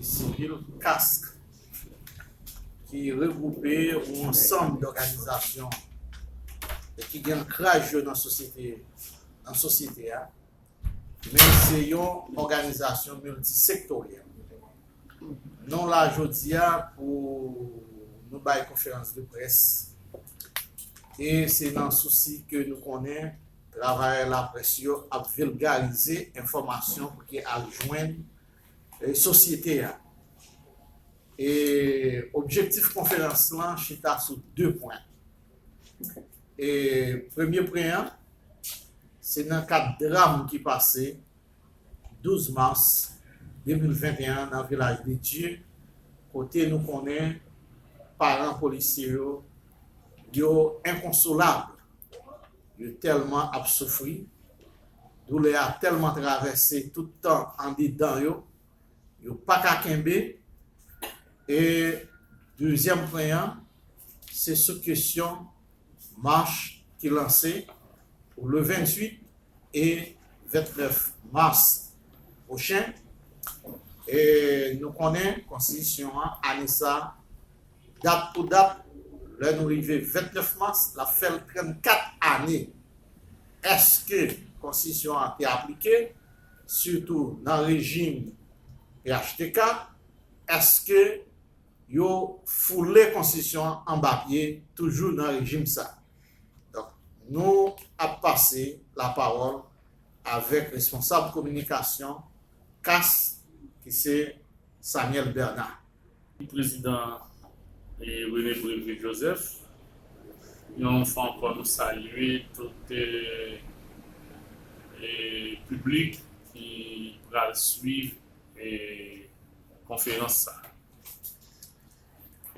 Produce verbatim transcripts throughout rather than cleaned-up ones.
Sivil, kask, ki regwoupe yon ansanm dòganizasyon e ki gen ankraj yo nan sosyete, nan sosyete a, men se yon òganizasyon miltisektoryèl. Nou la jodi a pou nou bay konferans de près e se nan sousi ke nou konnen travayè laprès yo ap vilgarize enfòmasyon pou ki al jwenn e, sosyete a. E objektif konferans lan chita sou de pwen. E premye pwen an, se nan kad dram ki pase douz mas de mil venteyen nan Vilaj de Dye, kote nou konnen paran polisye yo, yo enkonsolab. Yo tèlman ap soufri, doulè a tèlman travèse tout tan andedan yo, yo pa ka kenbe. E dezyèm pwen an, se sou kesyon mach ki lanse pou le venntuit e vennèf mas pwochen. E nou konnen konstitisyon an, ane sa, dat pou dat, lè nou rive vennèf mas, l ap fè l trannkat ane. Èske konstitisyon an te aplike, sitou nan rejim P H T K? Èske yo foule konstitisyon an anba pye toujou nan rejim sa? Donk, nou ap pase lapawòl avèk responsab kominikasyon kas, ki se Saniel Bernard. Prezidan, e, René Prévé Joseph, yon fwa ankò nou salye tout, e, e, piblik ki pral swiv, e, konferans sa.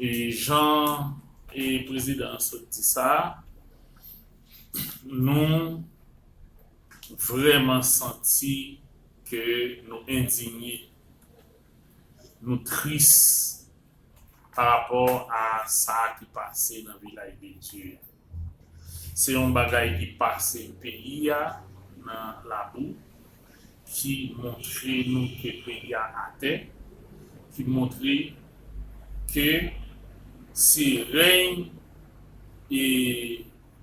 E jan, e, prezidan an sot di sa, nou vrèman santi ke nou endinye, nou tris pa rapò a sa ki pase nan Vilaj de Dye a. Se yon bagay ki pase peyi a nan labou, ki montre nou ke peyi a atè, ki montre ke se rèy e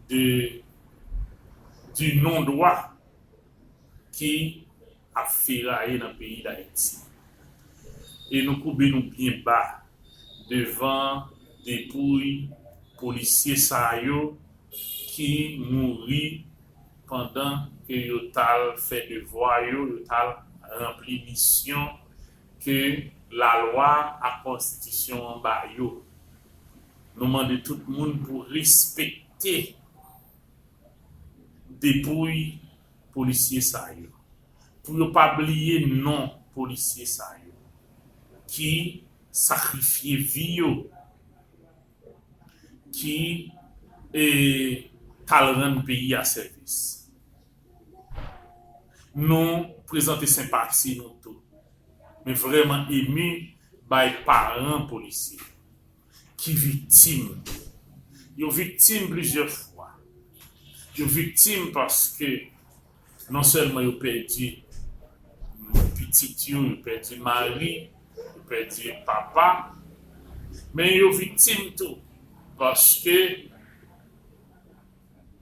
de, di non dwa ki ap feraye nan peyi Dayiti. E nou koube nou byen ba devan depouy polisye sa yo ki mouri pandan ke yo t al fè devwa yo, yo t al ranpli misyon ke lalwa ak konstitisyon an ba yo. Nou mande tout moun pou respekte depouy polisye sa yo, pou yo pa bliye non polisye sa yo ki sakrifye vi yo, ki, e, t al rann peyi a sèvis. Nou prezante senpati nou tou, men vrèman emi bay paran polisye ki viktim. Yo viktim plizyè fwa. Yo viktim paske non sèlman yo pèdi pitit yo, yo pèdi mari, yo pèdi papa, men yo viktim tou paske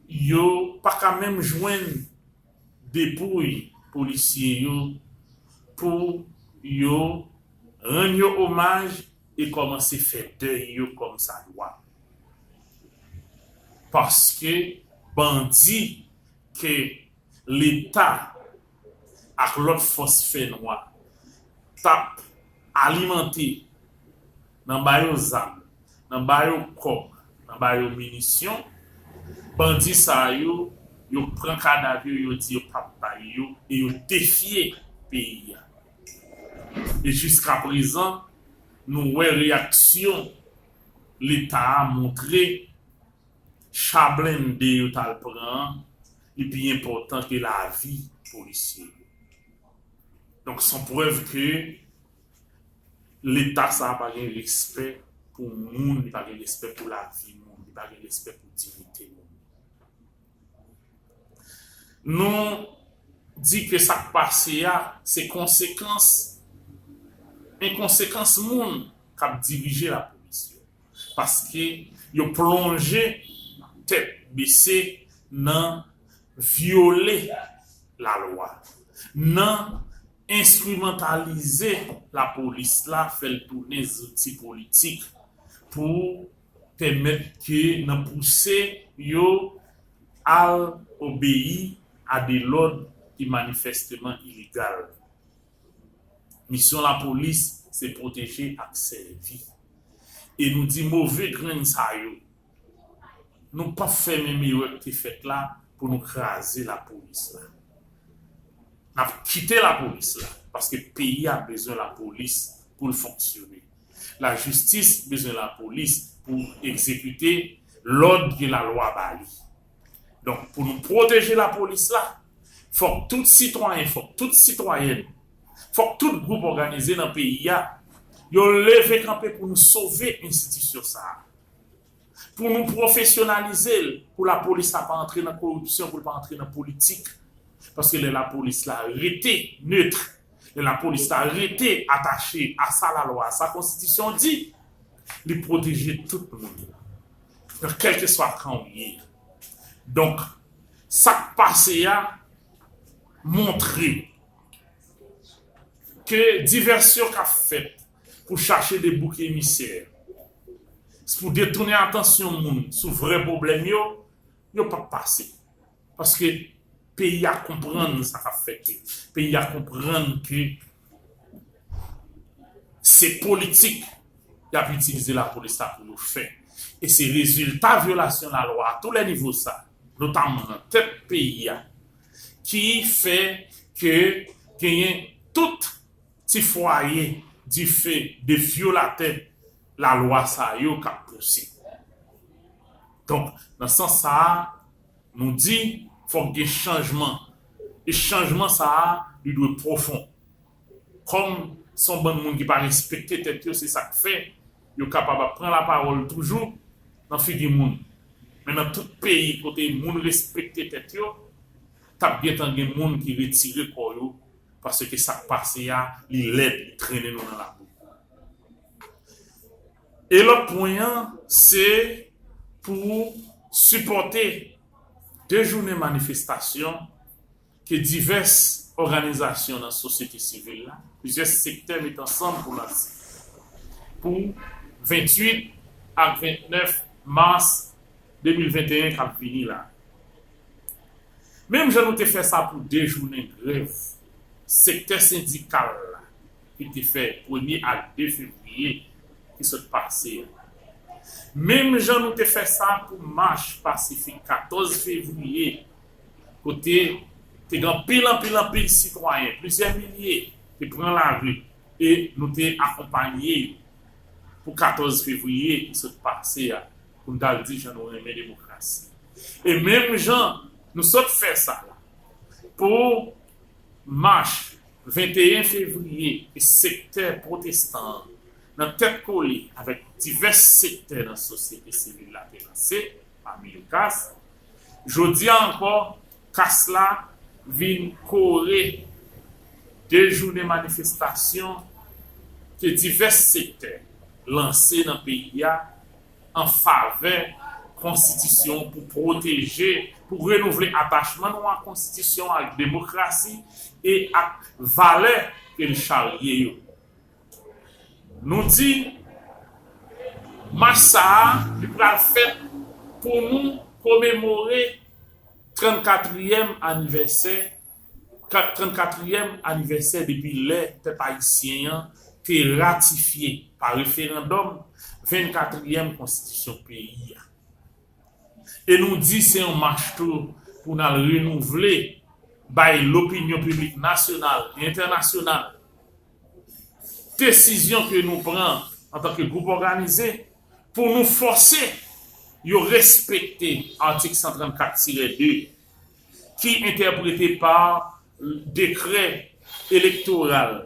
yo pa ka menm jwenn depouy polisye yo pou yo rann yo omaj e kòmanse fè dèy yo kòmsadwa. Paske bandi ke Leta ak lòt fòs fènwa t ap alimante nan ba yo zam, nan ba yo kòb, nan ba yo minisyon, bandi sa yo, yo pran kadav yo, yo di yo p ap bay yo, e yo defye peyi a. E jiskaprezan, nou wè reyaksyon Leta a montre, cha blende yo t al pran an, li pi enpòtan ke lavi polisye yo. Donk, se yon prèv ke Leta sa a pa gen respè pou moun, li pa gen respè pou lavi moun, li pa gen respè pou diyite moun. Nou di ke sa k pase a, se konsekans gen konsekans moun k ap dirije lapolis yo. Paske yo plonje tèt bese nan vyole lalwa, nan enstrimantalize lapolis la, fè l tounen zouti politik pou pèmèt ke nan pouse yo al obeyi a de lòd ki manifèsteman ilegal. Misyon lapolis se pwoteje ak sèvi. E nou di move grenn sa yo, nou p ap fè menm erè k te fèt la pou nou kraze lapolis la. N ap kite lapolis la, paske peyi a bezwen lapolis pou l fonksyone. Lajistis bezwen lapolis pou egzekite lòd ke lalwa ba li. Donk, pou nou pwoteje lapolis la, fòk tout sitwayen, fòk tout sitwayèn, fòk tout gwoup òganize nan peyi a, yo leve kanpe pou nou sove enstitisyon sa a. Pou nou pwofesyonalize l, pou lapolis la pa antre nan koripsyon, pou l pa antre nan politik. Paske lè lapolis la rete net, lè lapolis la rete atache a sa lalwa, a sa konstitisyon di, li pwoteje tout moun, nan kèlkeswa kan w ye. Donk, sa k pase a montre ke divèsyon k ap fèt pou chache de bouk emisè, pou detounen atansyon moun sou vrè pwoblèm yo, yo p ap pase. Paske peyi a konprann sa k ap fèt yo. Peyi a konprann ke se politik y ap itilize lapolis la pou yo fè. E se rezilta vyolasyon lalwa a tou lè nivo sa, notamman nan tèt peyi a, ki fè ke genyen tout ti fwaye dife de vyolatè lalwa sa yo k ap pouse. Donk, nan sans sa a, nou di fòk gen chanjman. E chanjman sa a, li dwe pwofon. Kòm se yon bann moun ki pa respekte tèt yo, se sa k fè yo kapab ap pran lapawòl toujou nan figi moun. Men nan tout peyi kote moun respekte tèt yo, t ap gentan gen moun ki retire kò yo, paske sa k pase a, li lèd, li trennen nou nan labou. E lòt pwen an, se pou sipòte de jounen manifestasyon ke divès òganizasyon nan sosyete sivil la, plizyè sektè met ansanm pou lanse pou venntuit ak vennèf mas de mil venteyen k ap vini la. Menm jan nou te fè sa pou de jounen grèv sektè sendikal la, ki te fè premye ak de fevriye ki sot pase a. Menm jan nou te fè sa pou mach pasifik katòz fevriye, kote te gen anpil, anpil, anpil sitwayen, plizyè milye, te pran lari e nou te akonpaye yo pou katòz fevriye ki sot pase a, pou n t al di jan nou renmen demokrasi. E menm jan nou sot fè sa pou mach venteyen fevriye ke sektè pwotestan an, nan tèt kole avèk divès sektè nan sosyete sivil la, te lanse, pami yo kas, jodi a ankò, kas la vin kore de jounen manifestasyon ke divès sektè lanse nan peyi a an favè konstitisyon, pou pwoteje, pou renouvle atachman nou ak konstitisyon, ak demokrasi e ak valè ke l charye yo. Nou di mach sa a, li pral fèt pou nou komemore trannkatriyèm anivèsè, ka-, trannkatriyèm anivèsè depi lè pèp ayisyen an te ratifye pa referandòm vennkatriyèm konstitisyon peyi a. E nou di se yon mach tou pou n al renouvle, bay lopinyon piblik nasyonal e entènasyonal desizyon ke nou pran antanke gwoup òganize pou nou fòse yo respekte atik san trannkat tirè de ki entèprete pa dekrè elektoral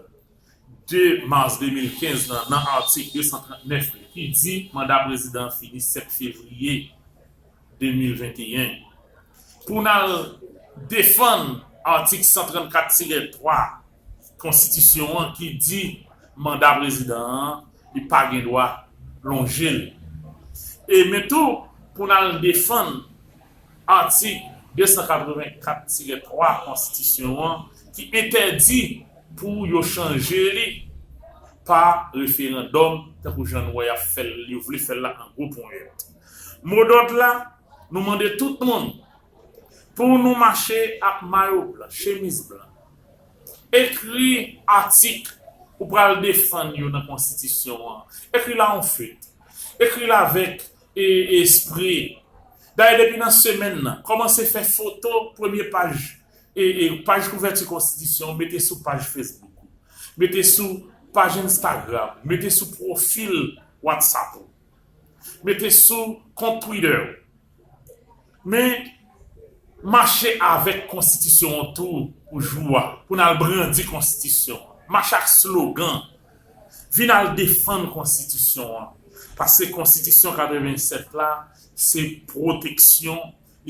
de mas de mil kenz lan, nan atik de san trannèf li, ki di manda prezidan an fini sèt fevriye de mil venteyen. Pou n al defann atik san trannkat tirè twa konstitisyon an ki di manda prezidan an, li pa gen dwa lonje l. E men tou, pou n al defann atik de san katrevenkat tirè twa konstitisyon an ki entèdi pou yo chanje li pa referandòm, tankou jan nou wè y ap fè l, yo vle fè l la an gwo ponyèt. Modòd la, nou mande tout moun pou nou mache ak mayo blan, chemiz blan. Ekri atik ou pral defann yo nan konstitisyon an. Ekri l a yon fwet. Ekri l avèk e, espri. Dayè, depi nan semèn nan, kòmanse fè foto premye paj, e, e, paj kouvèti konstitisyon, mete sou paj Facebook ou, mete sou paj Instagram, mete sou pwofil WhatsApp ou, mete sou kont Twitter ou. Men, mache avèk konstitisyon an tou pou jou a, pou n al brandi konstitisyon an. Mache ak slogan, vin al defann konstitisyon an. Paske konstitisyon katrevennsèt la, se pwoteksyon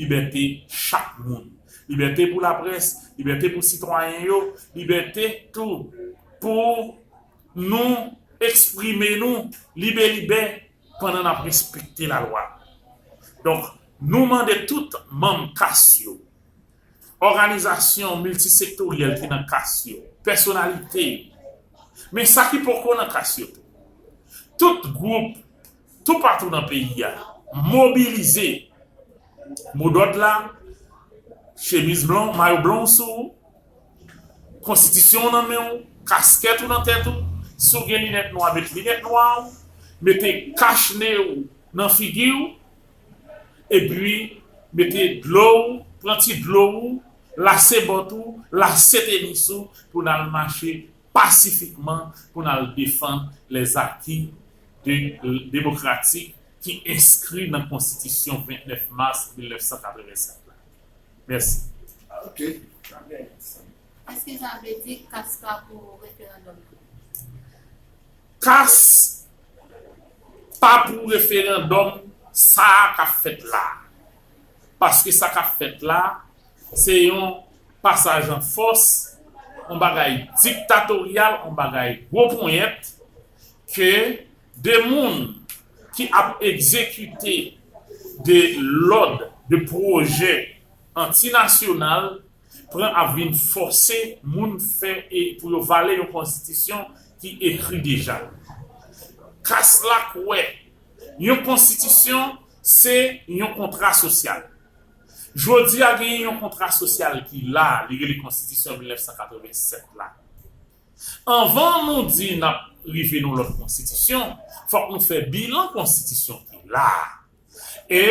libète chak moun. Libète pou laprès, libète pou sitwayen yo, libète tou pou nou eksprime nou libelibè pandan n ap respekte lalwa. Donk, nou mande tout manm kas yo, òganizasyon miltisektoryèl ki nan kas yo, pèsonalite yo. Men sa ki poko nan kas yo tou. Tout gwoup, toupatou nan peyi a, mobilize. Modòd la, chemiz blan, mayo blan w sou ou, konstitisyon w nan men w, kaskèt ou nan tèt ou, si w gen linèt nwa, met linèt nwa w, mete kach ne w nan figi w, epi mete dlo w, pran ti dlo w, lase bòt ou, lase tenis ou, pou n al mache pasifikman, pou n al defann lèzaki de, demokratik ki enskri nan konstitisyon vennèf mas mil nèf san katrevennsèt la. Mèsi. Ok. Èske sa vle di kas pa pou referandòm nan? Kas pa pou referandòm sa a k ap fèt la. Paske sa k ap fèt la, se yon pasaj an fòs, yon bagay diktatoryal, yon bagay gwo ponyèt, ke de moun ki ap egzekite de lòd, de pwojè antinasyonal, pran ap vin fòse moun fè e pou yo vale yon konstitisyon ki ekri deja. Kas la kwè yon konstitisyon se yon kontra sosyal. Jodi a genyen yon kontra sosyal ki la, li rele konstitisyon mil nèf san katrevennsèt la. Anvan nou di n ap rive nan lòt konstitisyon, fòk nou fè bilan konstitisyon ki la a. E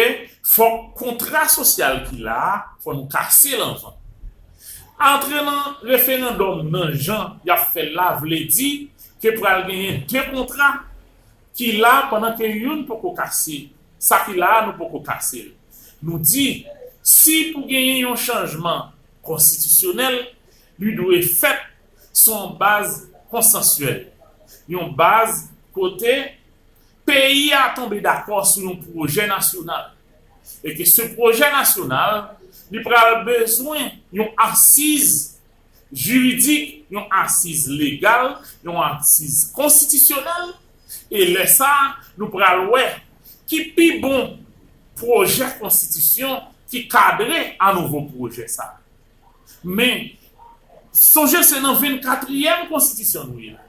fòk kontra sosyal ki la a, fò nou kase l anvan. Antre nan referandòm nan jan y ap fè l la vle di ke pral genyen de kontra ki la pandan ke youn poko kase. Sa ki la a, nou poko kase l. Nou di, si pou genyen yon chanjman konstitisyonèl, li dwe fèt sou yon baz konsansyèl, yon baz kote peyi a tonbe dakò sou yon pwojè nasyonal. E ke se pwojè nasyonal, li pral bezwen yon asiz jiridik, yon asiz legal, yon asiz konstitisyonèl. E lè sa a, nou pral wè ki pi bon pwojè konstitisyon ki kadre a nouvo pwojè sa a. Men, sonje se nan vennkatriyèm konstitisyon nou ye la.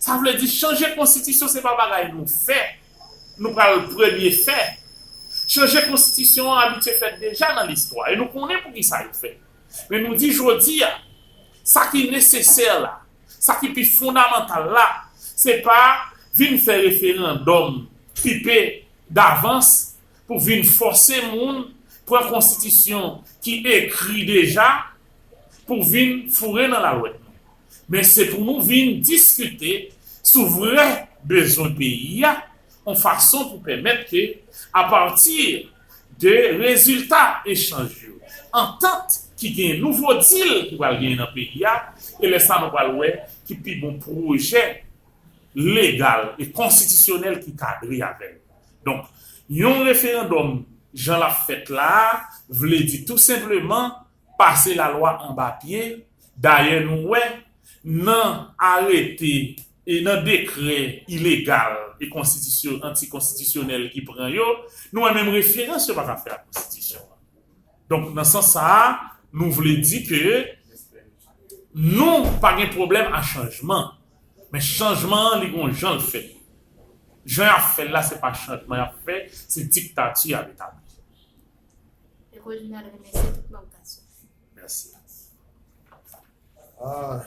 Sa vle di chanje konstitisyon se pa bagay nou fè, nou pral premye fè. Chanje konstitisyon an abitye fèt deja nan listwa e nou konnen poukisa yo fèt. Men nou di jodi a, sa ki nesesè la, sa ki pi fondamantal la, se pa vin fè referandòm tripe davans pou vin fòse moun pran konstitisyon ki ekri deja pou vin foure nan lalwèt nou. Men se pou nou vin diskite sou vrè bezwen peyi a, yon fason pou pèmèt ke, apati de rezilta echanj yo, antant ki gen nouvo dil ki pral genyen nan peyi a, e lè sa nou pral wè ki pi bon pwojè legal e konstitisyonèl ki kadre avè l. Donk, yon referandòm jan l ap fèt la a, vle di tou senpleman pase lalwa anba pye. Dayè nou wè nan arete e nan dekrè ilegal e konstitisyon, antikonstitisyonèl ki pran yo, nou wè menm referans yo pa ka fè ak konstitisyon an. Donk, nan sans sa a, nou vle di ke nou pa gen pwoblèm a chanjman. Men chanjman an, li gon jan l fèt. Jan y ap fè l la, se pa chanjman y ap fè, se diktati y ap etabli. Ekol Jeneral remèsye tout manm kas yo. Mèsi. Ah,